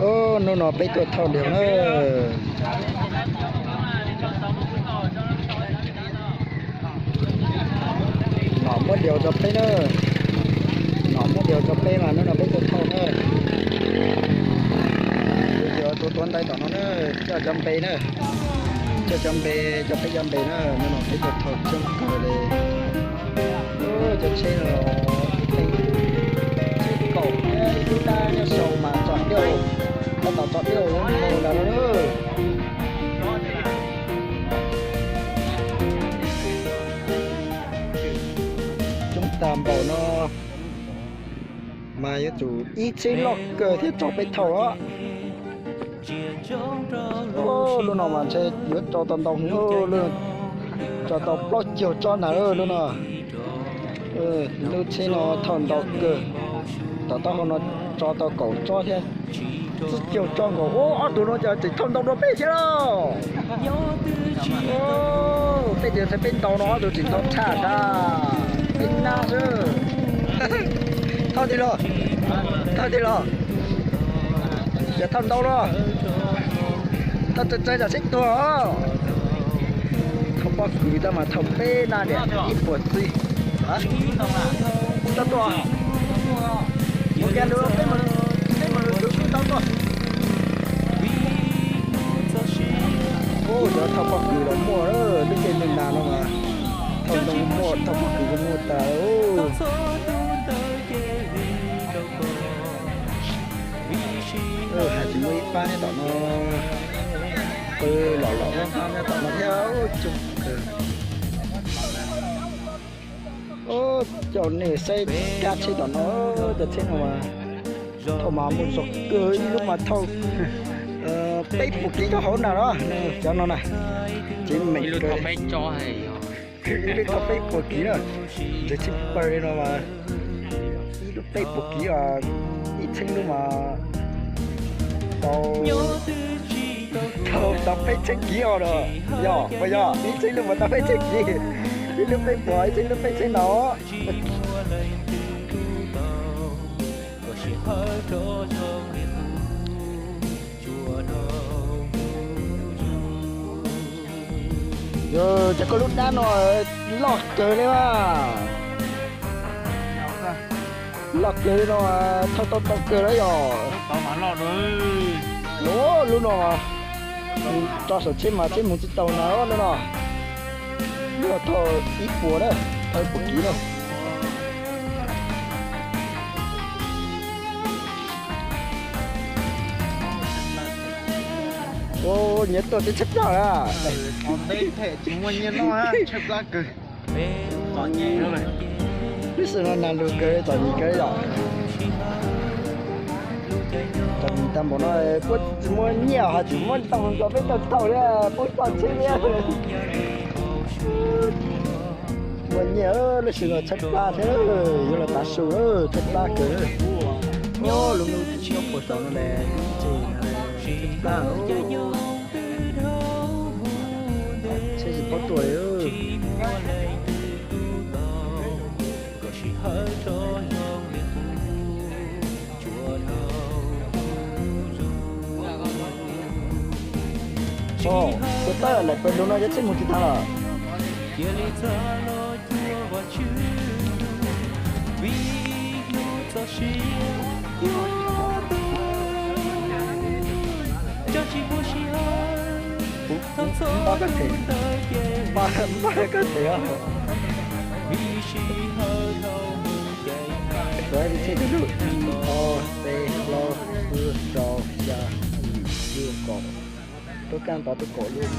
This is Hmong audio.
Hnub no peb tuaj thauj diaus na. Nom muab diaus rau peb na. Nom muab diaus rau peb mas hnub no peb tuaj thauj na. Kuv yuav tuav tuav ntais tom no na, coj cov npe na. Coj cov npe, coj peb cov npe na, hnub no peb tuaj thauj coob kawg li. Cov tsheb no, ib theem tsheb kaum, ib lub dab nyob saum mas tsom dej, tab tom tsom dej mus nram no na. Coob tag npaum no mas yuav tsum ib tsheb loj kawg thiaj tso peb thauj os. Lub no mas ntshe yuav tso tau ntau heev, tso tau plaub caug tsob ntag lub no. Lub tsheb no thauj ntau kawg, tom taub hau no tso tau kaum tsob thiab. Tsib caug tsob nkaus, ob tug no ces tseem thauj ntau dua peb thiab lauj. Peb tias txhais peb ntau no ob tug tseem ntau tshaj ntag. Peb nab xwb. Thauj tiag los, thauj tiag los, yog thauj ntau los, thauj txawv txawv tsam seb tuag. Thauj pob kws tab mas thauj peb nab diam ib puas txij. Tau tuaj, ua ke lug peb mus, peb mus lug tus tsis tau tuaj. Ub, cov thauj pob kws los muaj, lub caij ntuj nag no mas thauj ntoo muaj, thauj pob kws kuj muaj tas. Hais tsis muaj ib pab nyob tom no, qw lom lom nyob tom no thiab. Coj nej saib kab tsheb tom no, cov tsheb no mas thauj mas muaj zog kawg, ib lub mas thauj peb puas kiv rau hauv na los, cov no na, cev meem kawg. Ib lub thauj peb puas kiv na, ntses tsheb pawg li no mas ib lub peb puas kiv, ib txheeb lub mas tau, tau peb txheeb kiv os. Yog puas yog? Ib txheeb lub mas tau peb txheeb kiv, ib lub peb puas, ib txheeb lub peb txheeb no. Yog, ces koj lub dab no loj kawg li mas. Loj kawg li no, thauj tau tau kawg li yog. Lub no tso saum tsheb mas tsheb mus tsis tau na lub no. Lub no thauj ib puas na, thauj ib puas kiv na. Nyias tuaj teb tshaj plab na. Tsis muaj nyiaj noj, tshaj plab kawg. Lub sij no nag lug kawg, txom nyem kawg yom. Txom nyem tag npaum no puab tsis muaj nyiaj hos tseem muab ntau nkaus peb tau thauj li, puab tau tsheb li. Muaj nyiaj lub sij no tshaj plab thiab, yuav los tav su tshaj plab kawg. Lub nub nyob puag saum no ne, ib ntsis tshaj plab, tsheb tsis paub tuaj li. Ua tab lawm pawg lug no yuav txhij mus tsis tag lawm. Npaj koj them, npaj koj them os. Ib, ob, peb, plaub, tsib, rau, xya, yim, cuaj, kaum. Tuaj kaj ntawd twb kaum lub.